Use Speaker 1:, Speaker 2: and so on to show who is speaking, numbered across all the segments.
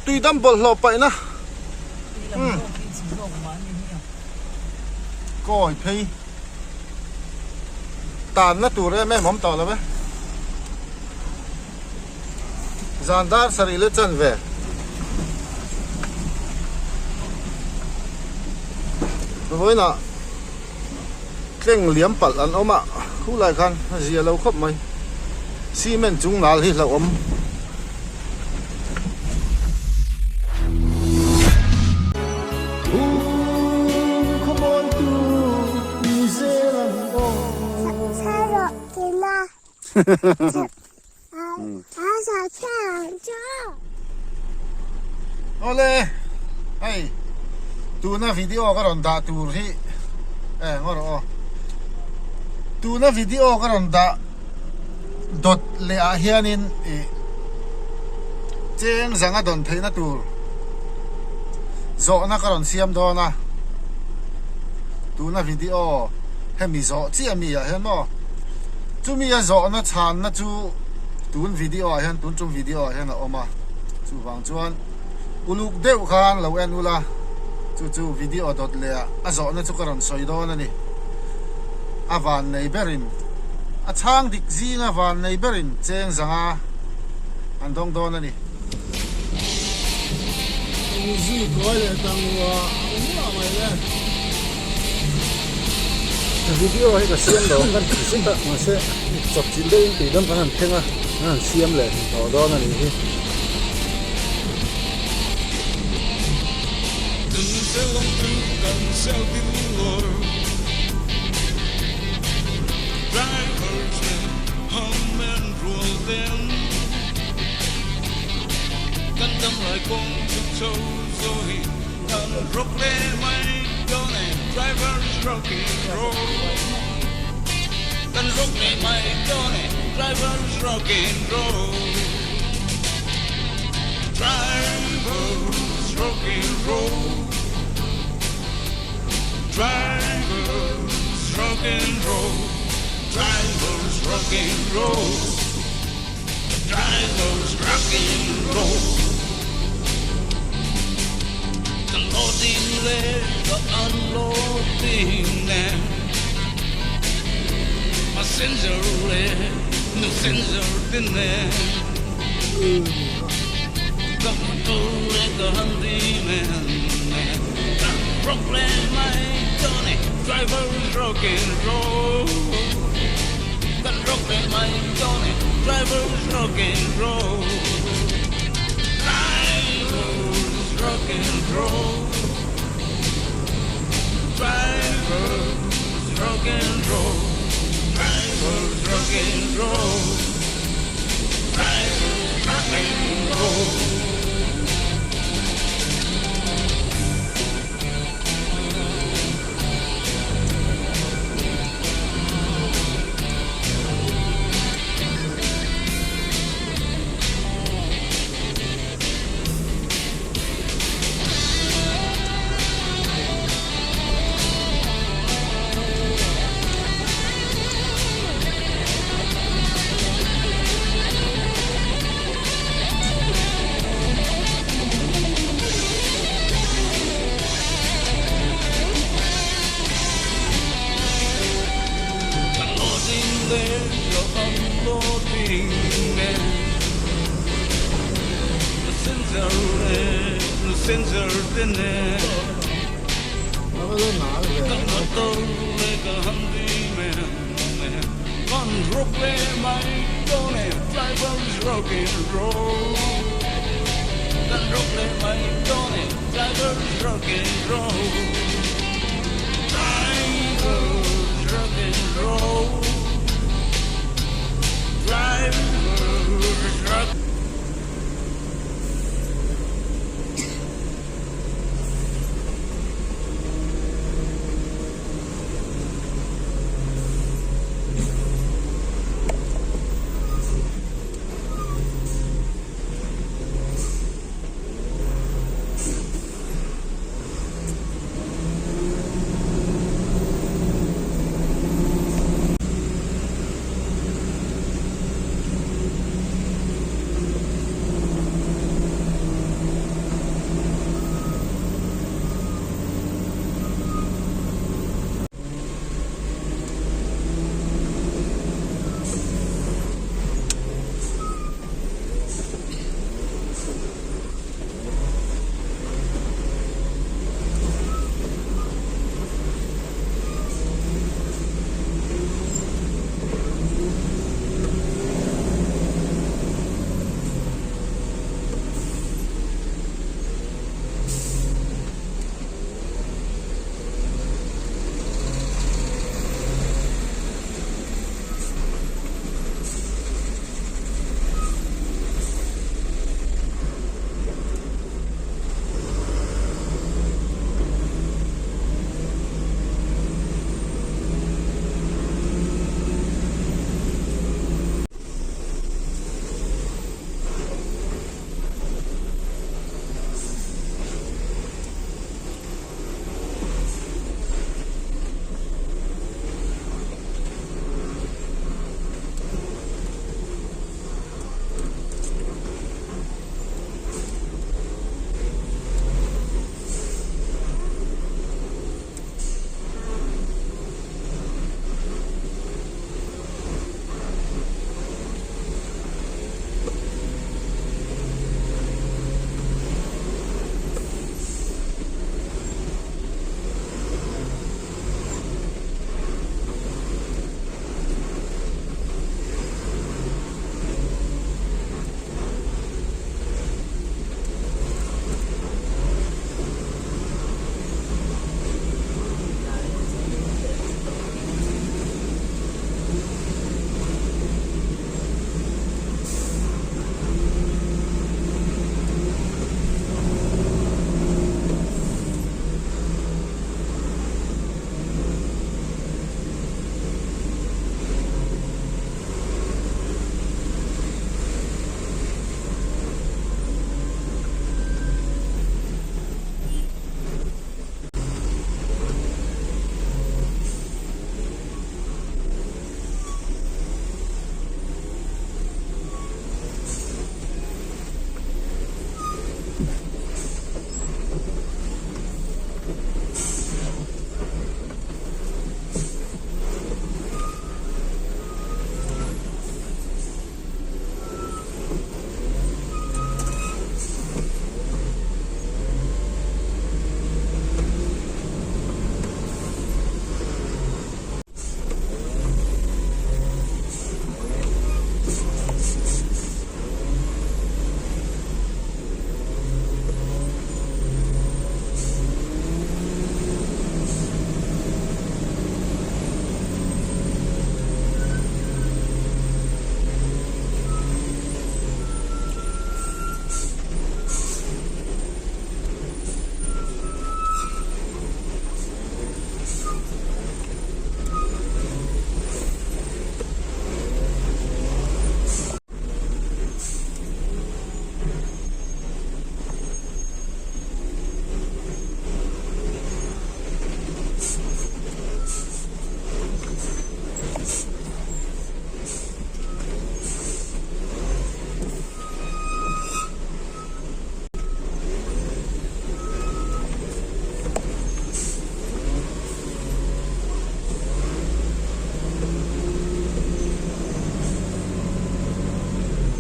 Speaker 1: Tuidam bawlhhlawh paihna umm kawi phei tanna tur em em awm tawh lo e. Zan dar sarih leh chanve. Vawiinah tleng liam palh an awm a, khulai khan a zia lo khawp mai. Cement chung nal hi hlauhawm. Awle hei tuna video ka rawn dah tur hi eh ngaw rawh aw tuna video ka rawn dah dawt leh ah hianin ih cheng zanga dawn theihna tur zawhna ka rawn siam dawn a tuna video hemi zawh chiah mi ah hian maw. Chumi a zawhna chhanna chu tun video ah hian tun tum video ah hian a awm a, chuvang chuan uluk deuh khan lo en ula chu chu video dawt leh ah a zawhna chu ka rawn sawi dawn a ni. A van nei berin a chhang dik zinga van nei berin cheng zanga an dawng dawn a ni. Zui kawi leh tang uah uah mai le. Video hi ka siam lo ang kan ti zet a mahse chawp chilh deuhin tui dam kan han thleng a kan han siam leh tawh dawn a nih hi.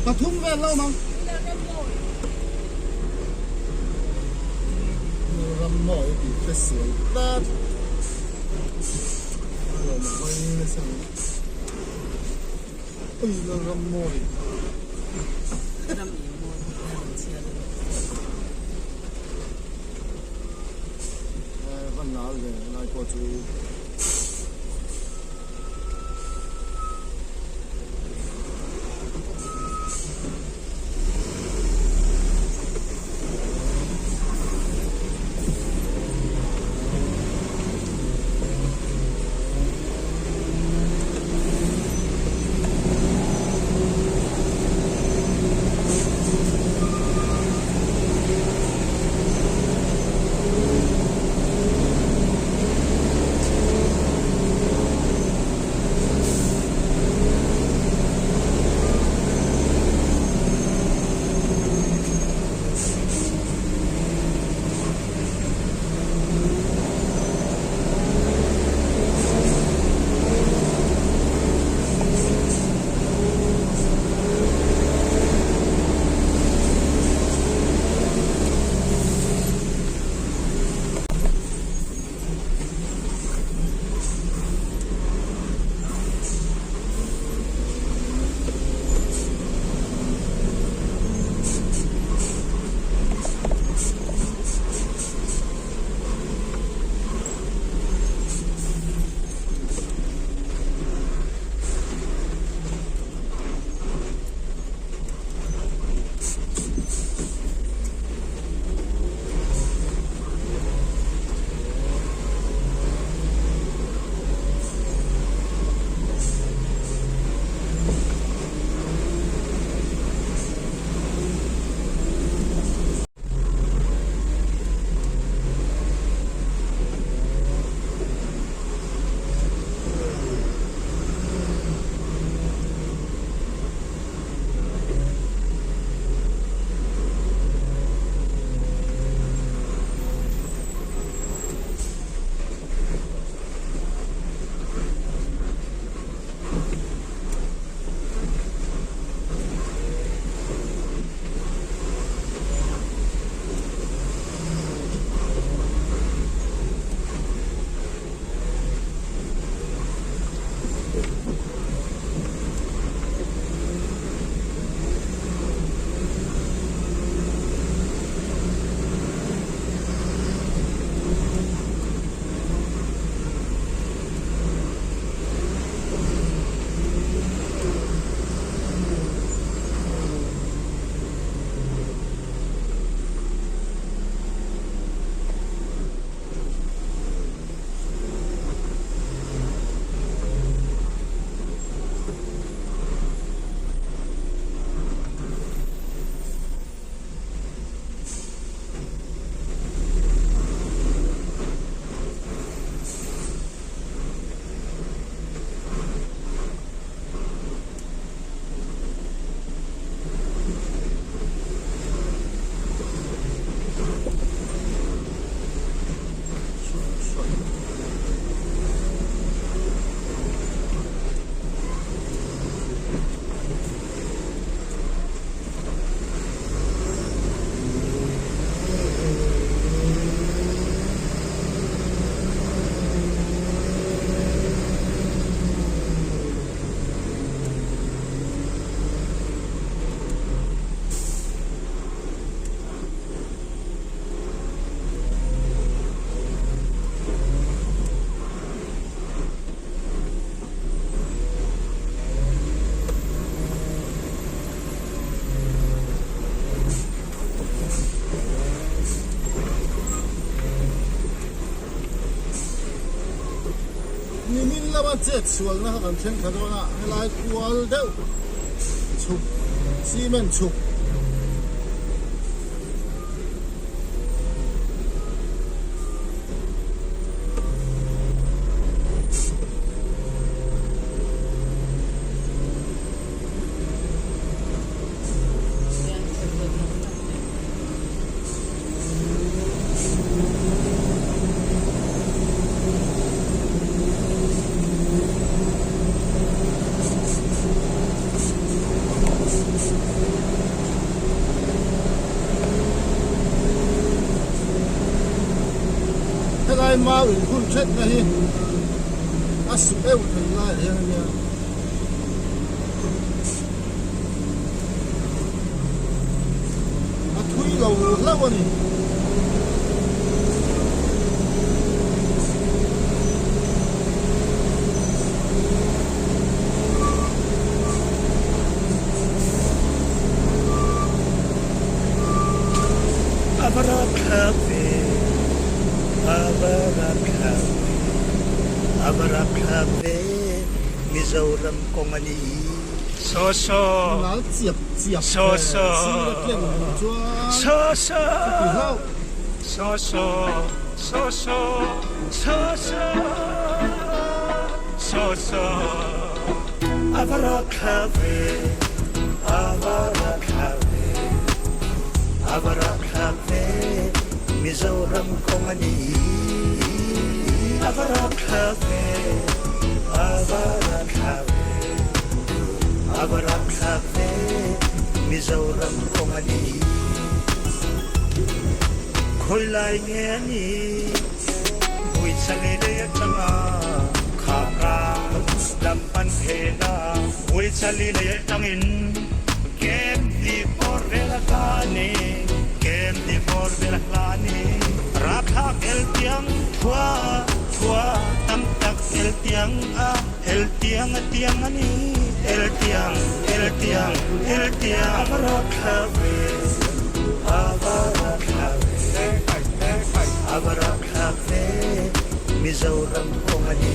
Speaker 1: Pathum vel lo mang. Rammawi tih te sual tlat. Ui Lalrammawi. Van nal ve lai pawh chu. Nimin lama chet sualna kha kan thleng thla dawn a, helai kual deuh chhuk cement chhuk. Helai mau in hun thetna hi a su euh thei lai ah hian a nia. A thui lo hlauh a ni.
Speaker 2: A va rapthlak ve, a va rapthlak ve, a va rapthlak ve, Mizoram kawng a ni hi. Saw saw,
Speaker 1: Nal chiap chiap
Speaker 2: saw
Speaker 1: ve,
Speaker 2: saw,
Speaker 1: sir a tleng duh chuan
Speaker 2: saw
Speaker 1: ka ti
Speaker 2: saw,
Speaker 1: hlauh.
Speaker 2: saw saw, saw saw, saw saw, saw saw, a va rapthlak ve, a va rapthlak ve, a va rapthlak ve, Mizoram kawng a ni hi. A va rapthlak ve, a va rapthlak ve, a va rapthlak ve, Mizoram kawng a ni hi. Khawi lai nge a ni? Buichali lei atanga Khapra lam pan phen a, Buichali lei atangin Kem ti bawr vel a hla ni, Kem ti bawr vel a hla ni. Rapthlak el tiang thua thua tam tak el tiang a, el tiang a tiang a ni, el tiang, el tiang, el tiang. A va rapthlak ve, a va rapthlak ve, a va rapthlak ve, Mizoram kawng a ni.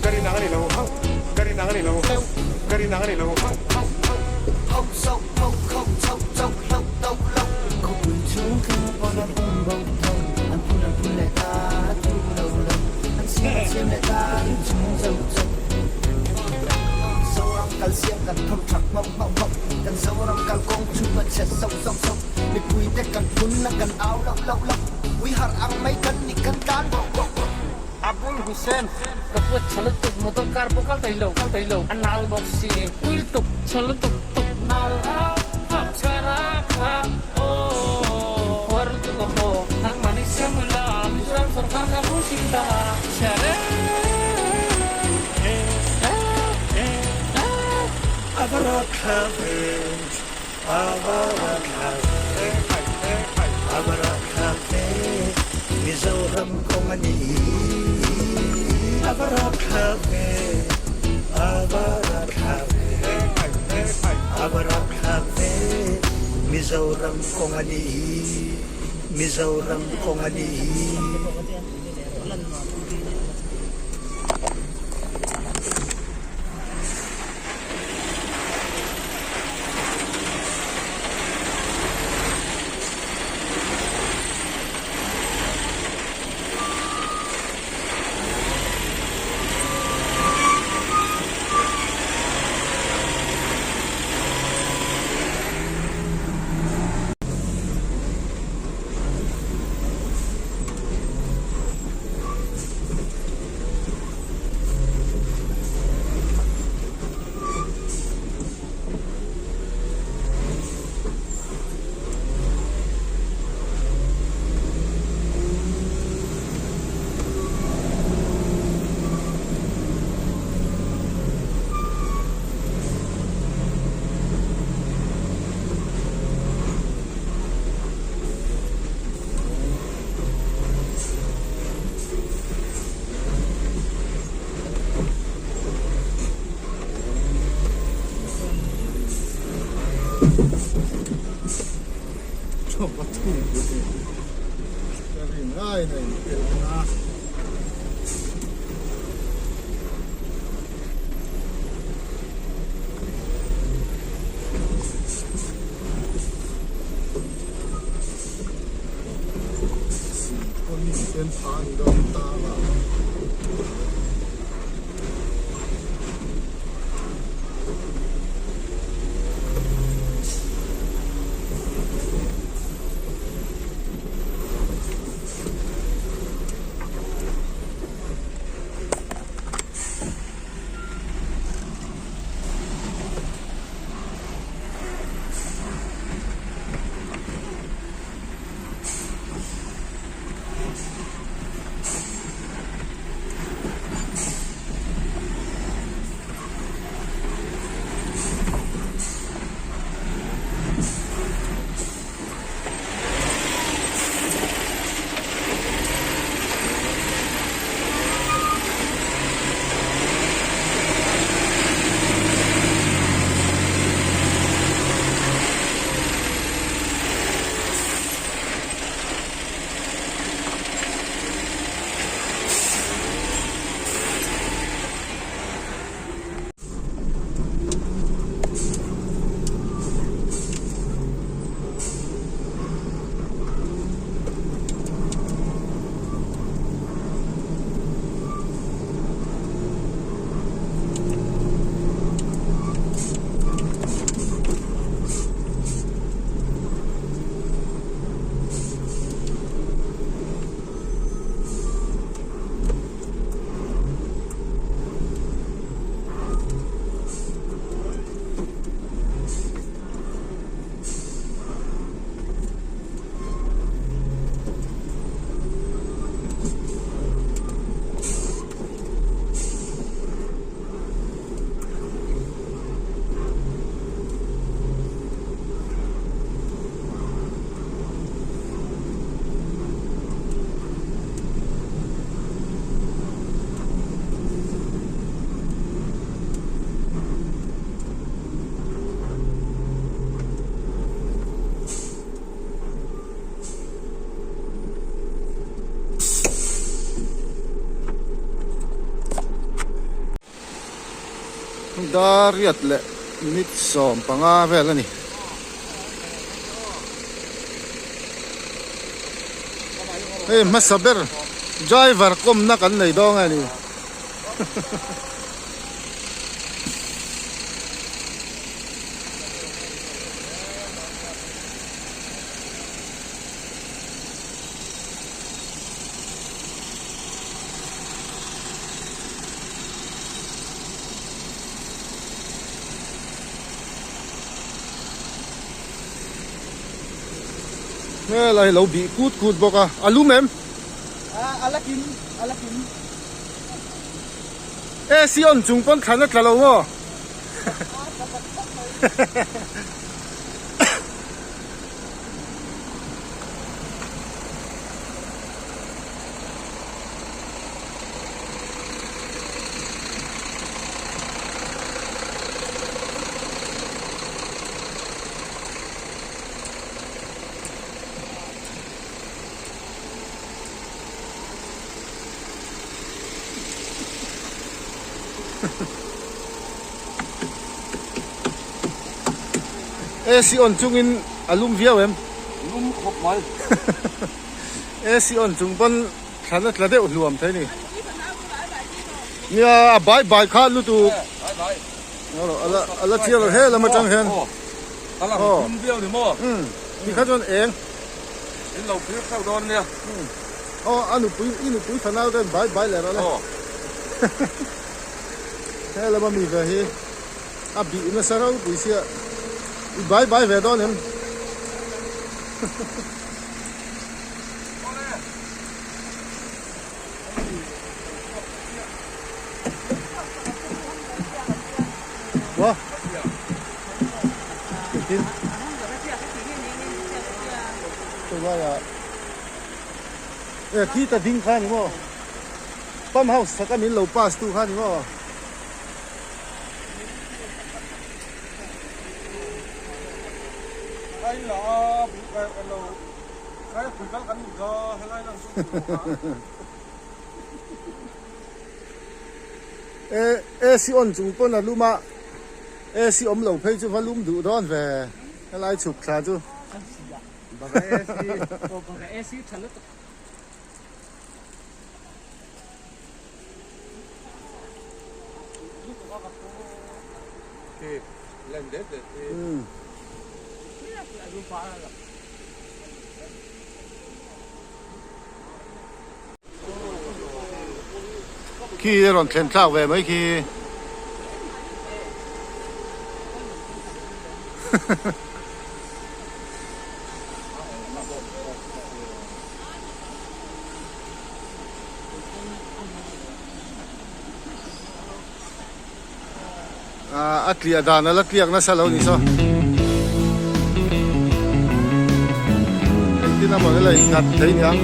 Speaker 3: Ka rin ang a ni lo hauh, ka rin ang a ni lo hauh, ka rin ang a ni lo hauh, hauh, hauh.
Speaker 4: Ho so ho kho cho cho lo to lo. Khawpui chhung thleng pawn an um bo tho, an phun an phun leh ta thu lo lo, an siam an siam leh ta in chung zo zo. Zoram kal siam kan thawm thak hmauh hmauh hmauh, kan Zoram kalkawng chu a chhe so so so. Mipui te kan phun a kan au loh loh loh, ui harh ang mai kan ni kan tlan bawk bawk bawk.
Speaker 5: Abul Hussain, Ka puat chha lutuk, motor car pawh kal thei lo, kal thei lo, a nal bawk si, pui lutuk, chha lutuk tuk, nal hap hap chha ra kha, aw, huar lutuk a maw, nangmahni siam ula, Mizoram sorkar kha hmu hrim ta, chhia reng reng,
Speaker 2: A va rapthlak ve, a va rapthlak ve, a va rapthlak ve, Mizoram kawng a ni hi. A va rapthlak ve, a va rapthlak ve, a va rapthlak ve, Mizoram kawng a ni hi, Mizoram kawng a ni hi.
Speaker 1: Ka rin ngaiin a inpelh a. Kawng in pha ni dawn ta la. Dar riat leh minute 15 vel a ni. Hei hmasa ber driver kawmna kan nei dawng a ni. Helai lo bih kut kut bawk a, a lum em?
Speaker 6: A la kim, a la kim.
Speaker 1: AC on chung pawn thlan a tla lo maw? AC on chungin a lum viau em?
Speaker 3: Lum khawp mai.
Speaker 1: AC on chung pawn thlan a tla deuh hluam thei ni. Nia a bai bai kha lutuk. A la chiang lo he lam atang hian.
Speaker 3: A lang thum viau ni maw?
Speaker 1: Umm tikha chuan eng.
Speaker 3: In lo phir theuh dawn nia.
Speaker 1: Aw a nupui i nupui fanau ten bai bai leh rawh le. He lama mi ve hi a bih nasa ropui sia i bai bai ve dawn em? Wa. Engtin? Chulaiah e khi ta ding kha ni maw? Pump house chhaka min lo pass tu kha ni maw? AC on chung pawn a lum a, AC awm lo phei chu va lum duh dawn ve helai chhuk thla chu. Khi a rawn thlen thlak ve mai khi. A tliah dan a la tliak nasa lo ni saw. Engtin amaw ni la innghat thei niang.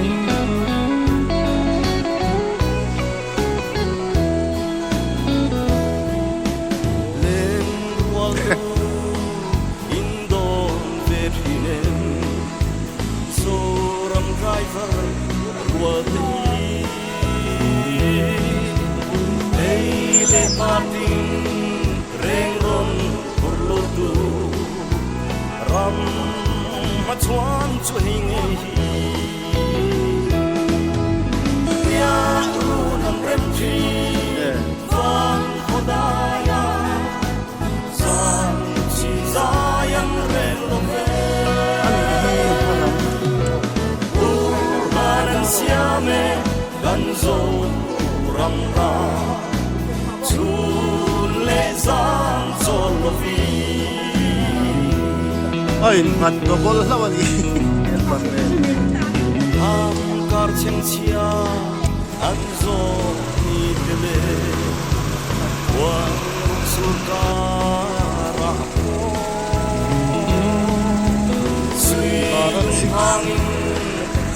Speaker 1: A innghat tawkawl hlauh a ni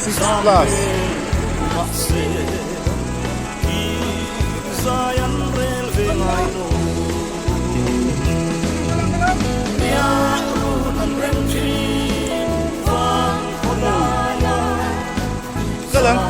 Speaker 1: Six plus. Kal ang.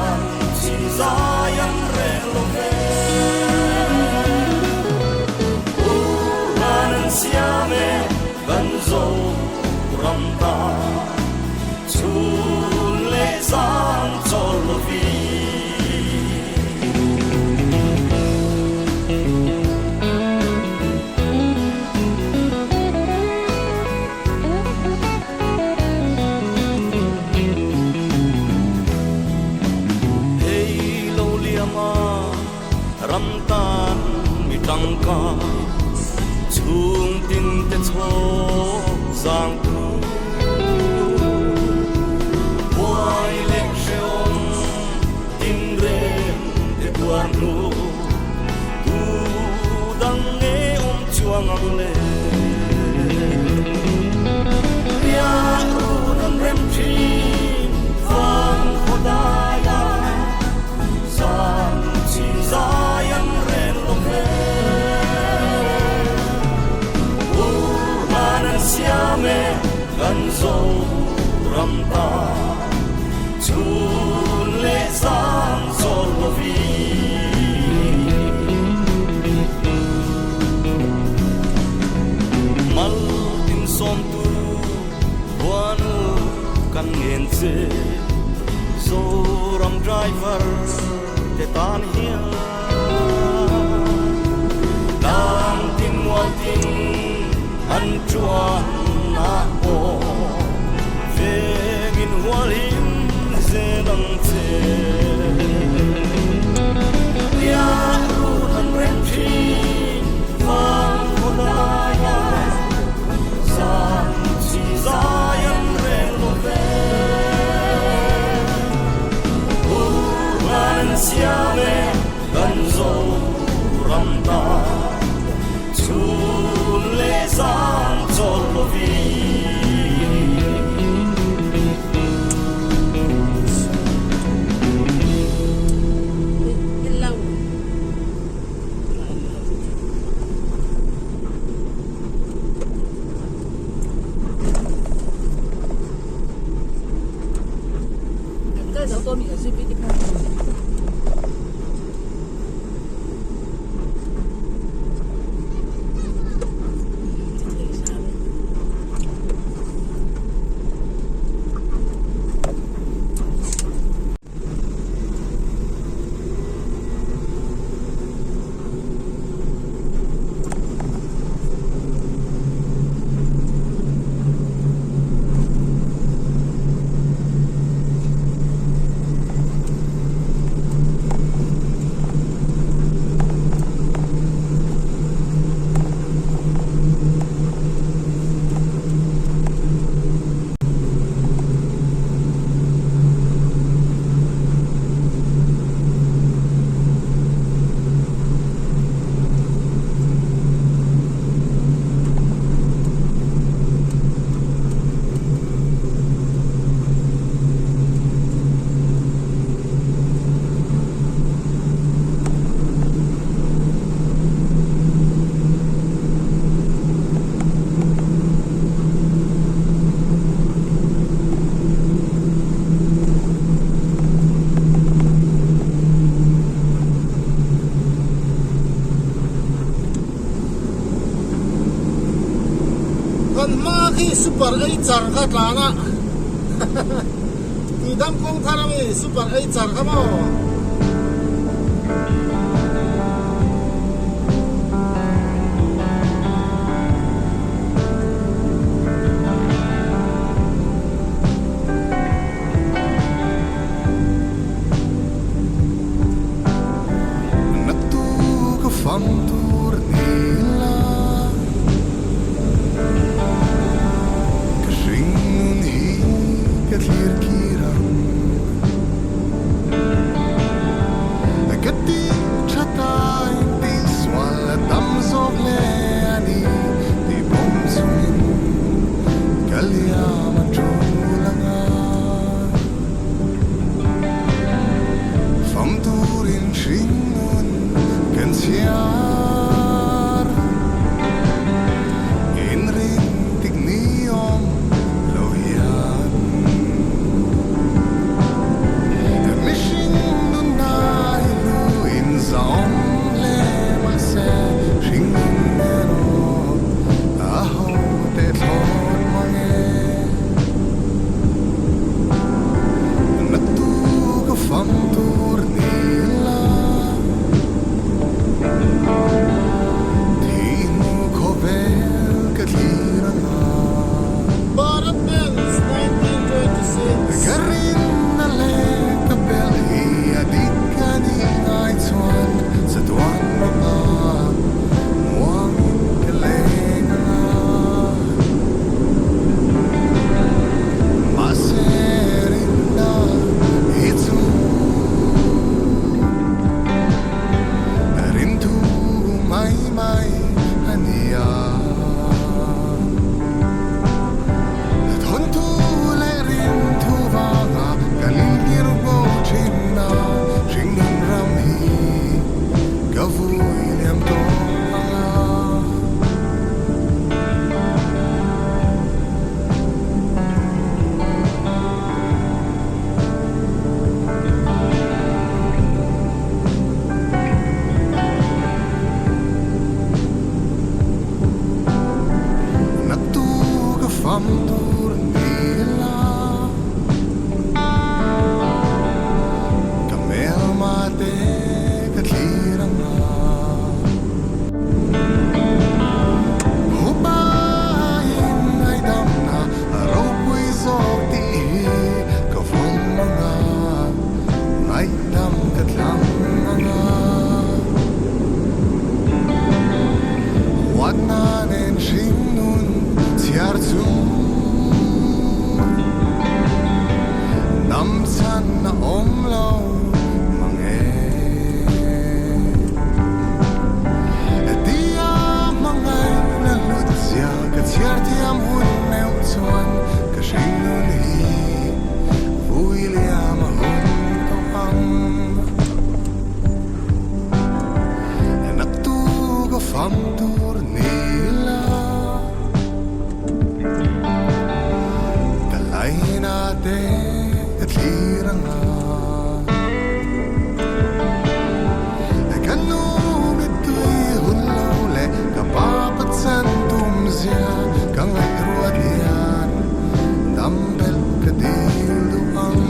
Speaker 2: kan ngen che Zoram driver te tan hian Tlang tin mual tin an chuan na pawh vengin hual him zel ang che Riah run an rem thin vang haw laia zan chi zai an rel lo ve. Burhan an siam e kan Zoram ta chhun leh zan chawl lovin.
Speaker 1: Kan hma khi super ei char kha tlan a tuidam kawng thar ami super ei char kha maw. Bharat Benz 1926.
Speaker 7: te ka thlir anga. Ka nu mittui hun lo leh ka pa pachan tum zia ka ngaihruat hian dam belh ka dil duh ang.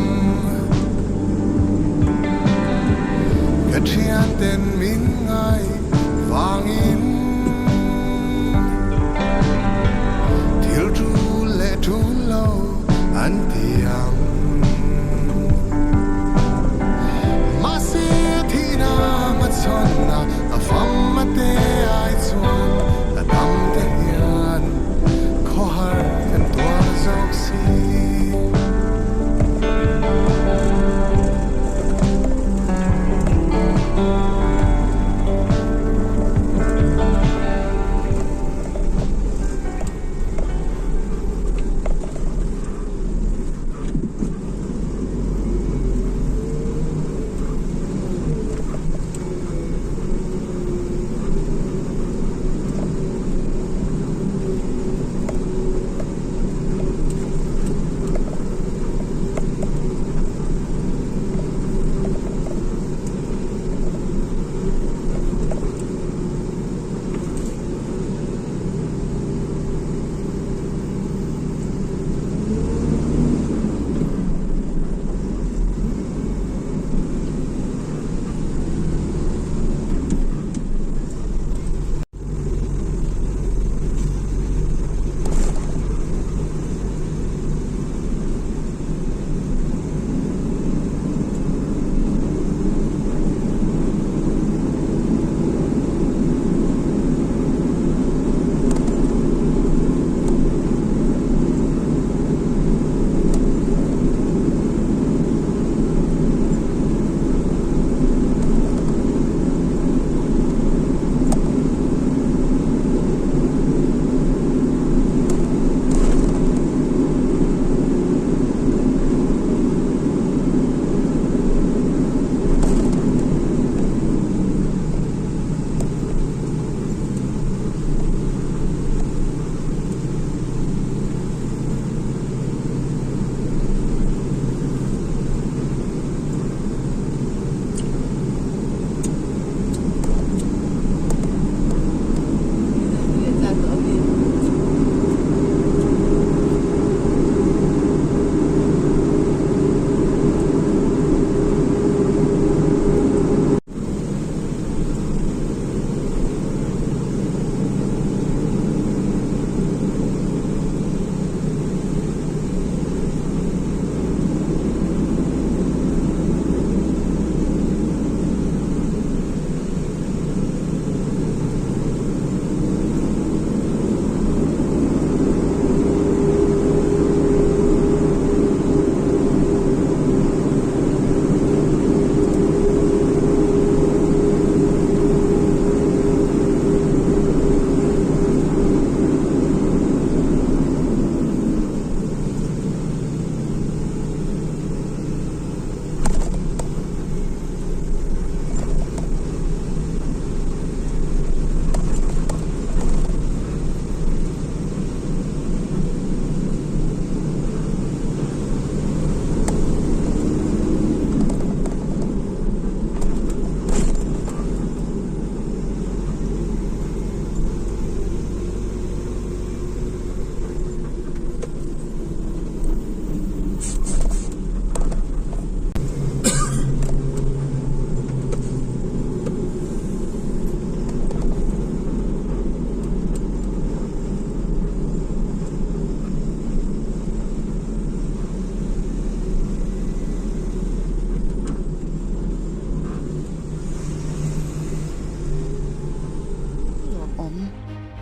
Speaker 7: Ka thianten min ngai vangin thil tul leh tul lo an ti ang. Mahse thihna hmachhawnna a fam a te ai chuan a dam te hian khawhar kan tuar zawk si.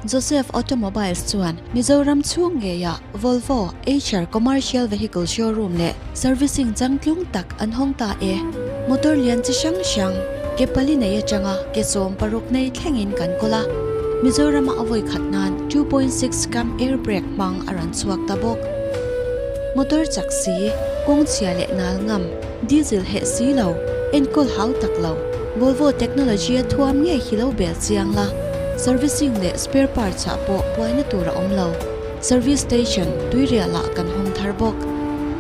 Speaker 8: Joseph Automobiles chuan Mizoram chhung ngeiah Volvo Eicher Commercial Vehicle Showroom leh Servicing changtlung tak an hawng ta e. Motor lian chi hrang hrang, ke pali nei atanga ke 16 nei thlengin kan kawl a. Mizorama a vawi khat nan 2.6 cam air brake hmang a rawn chhuak ta bawk. Motor chak si, kawng chhia leh nal ngam, diesel heh si lo, enkawl hau tak lo, Volvo technology a thuam ngei hi lo bel chiang la, servicing leh spare parts ah pawh buaina tur a awm lo. Service station Tuirial ah kan hawng thar bawk.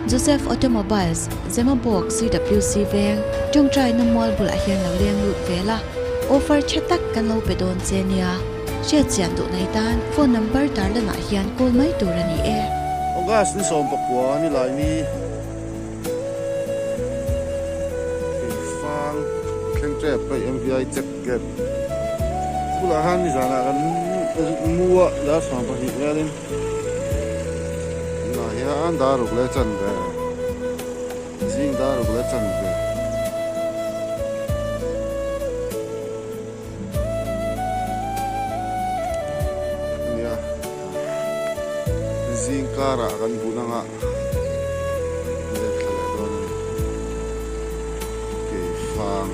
Speaker 8: Joseph Automobiles, Zemabawk CWC Veng, tawngtaina mual bulah hian lo leng lut ve la, offer tha tak kan lo pe dawn che nia. Hriatchian duh nei tan phone number tarlanah hian call mai tur a ni e.
Speaker 1: August ni 19 ni lai ni Keifang thleng tep hei MVI check gate bulah khan nizanah kan mu a dar 12 velin tunah hian dar ruk leh chanve zing dar ruk leh chanve. Nia zing karah kan bun anga let thla leh dawn a ni keifang.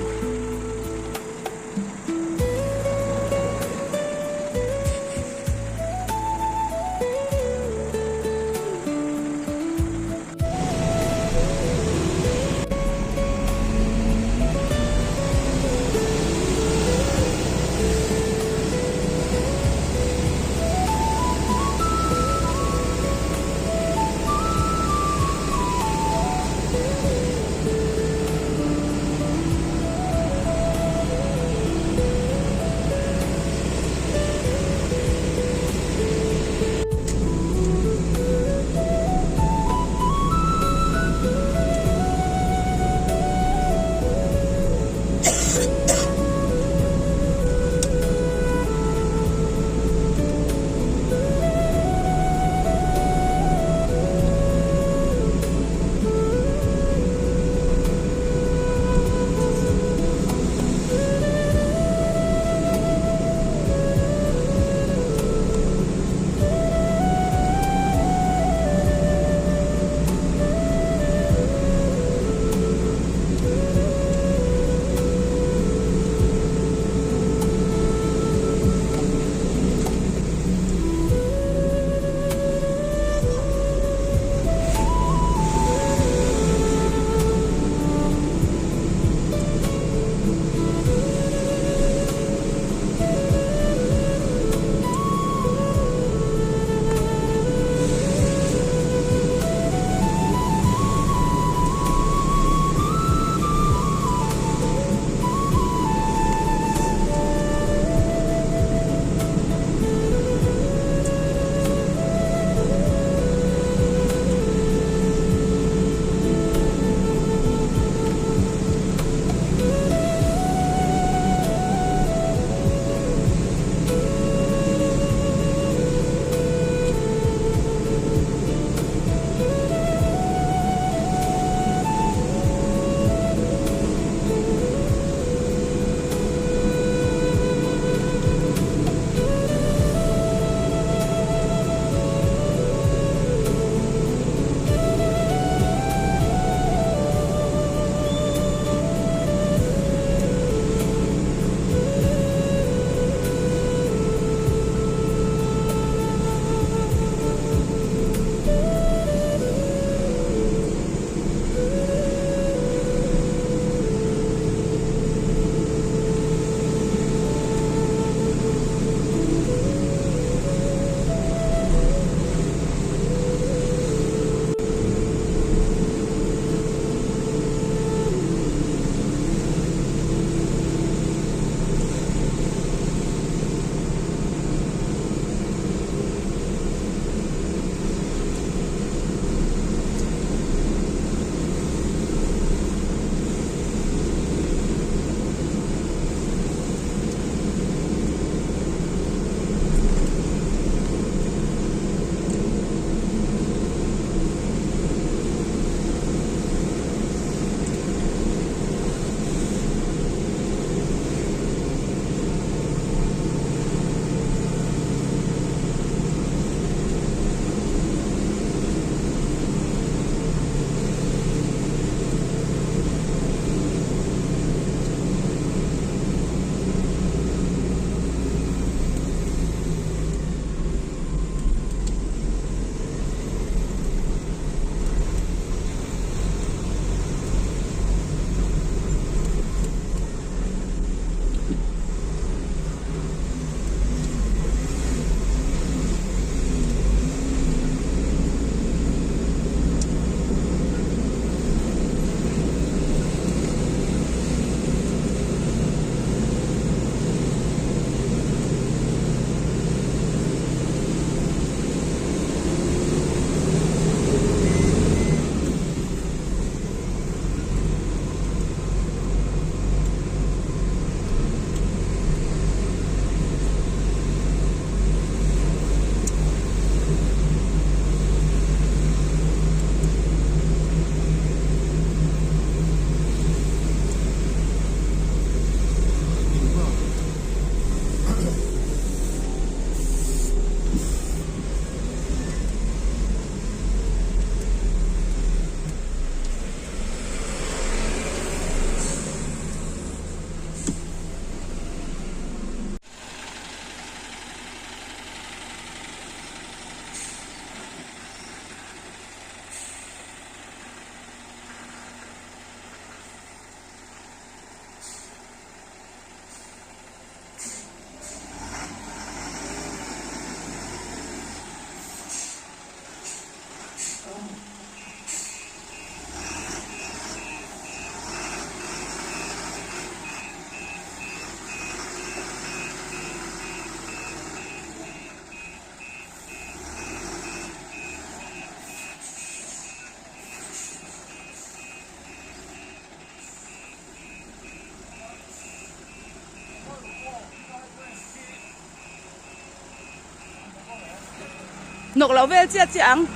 Speaker 9: Hnawk loh vel chiah chiah ang.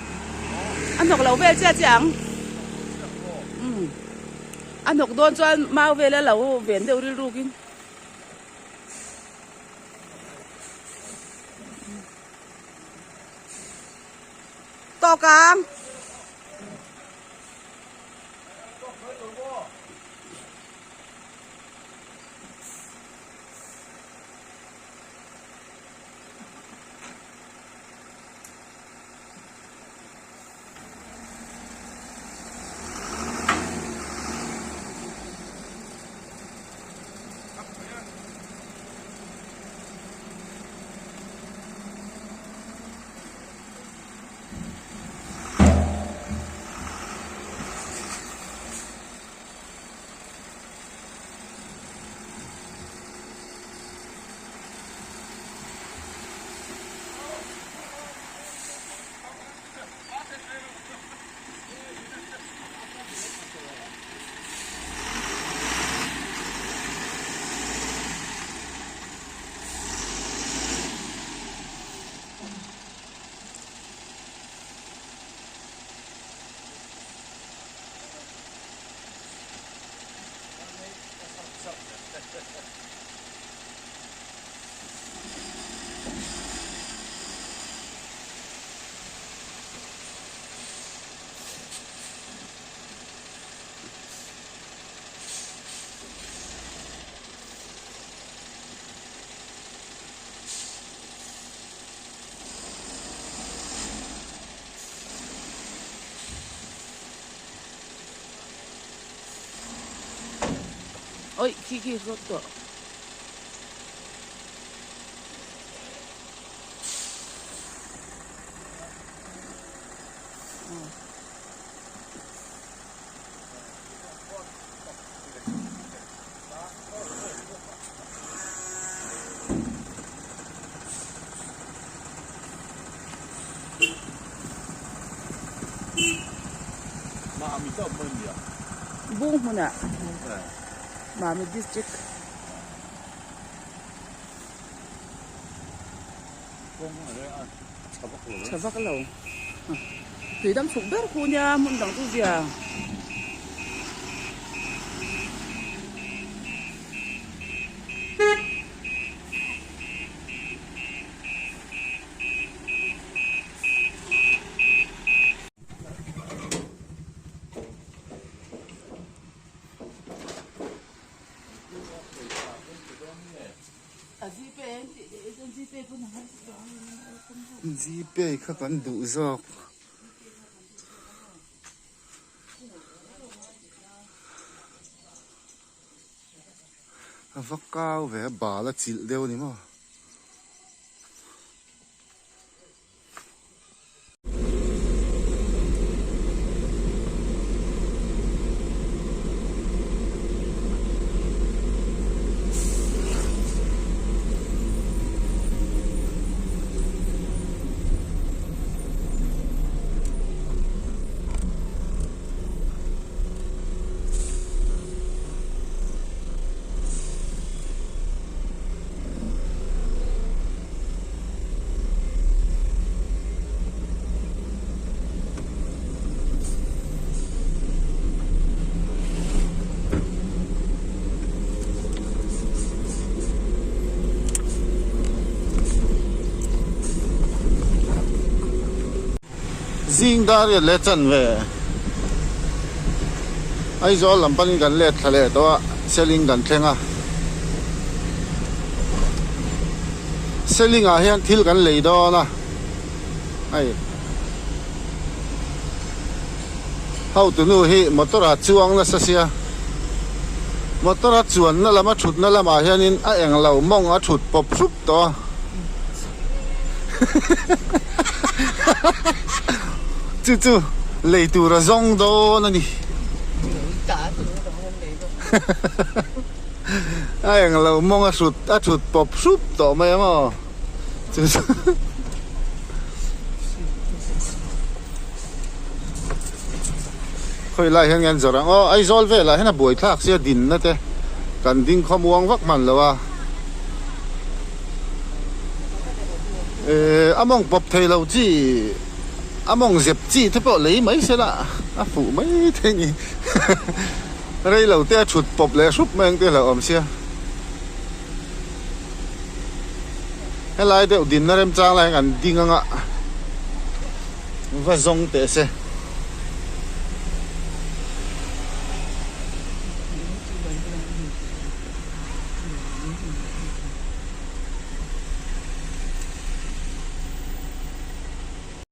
Speaker 9: A hnawk loh vel chiah chiah ang. Umm. A hnawk dawn chuan mau vel a lo ven deuh rilrukin. Tawk ang. Oi, khi khi rot tawh. Bung hmunah Mami district. Tha vak lo. Tui dam chhuk ber khu nia hmun dang chu zia.
Speaker 1: Gpay kha kan duh zawk. A va kau ve a bal a chilh deuh a ni maw. Zing dar riat leh chan ve Aizawl lam panin kan let thla leh tawh a Seling kan thleng a Seling ah hian thil kan lei dawn a hei hotu nu hi motor ah chuang nasa sia motor a chuanna lam a thutna lamah hianin a englo mawng a thut pawp hrup tawh a. Chu chu lei tur a zawng dawn a ni. A englo mawng a hrut a thut pawp hrup tawh mai ang aw. Chu chu Khawi lai hian nge an zawrh ang aw Aizawl velah hian a buaithlak sia dinna te kan ding khawmuang vak hman lo a. Eh a mawng pawp thei lo chi a mawng zep chi te pawh lei mai se la a fuh mai thei ni rei lo te a thut pawp leh hrup mai ang te hlauh awm sia helai deuh dinna remchang lai hian an ding anga va zawng teh se.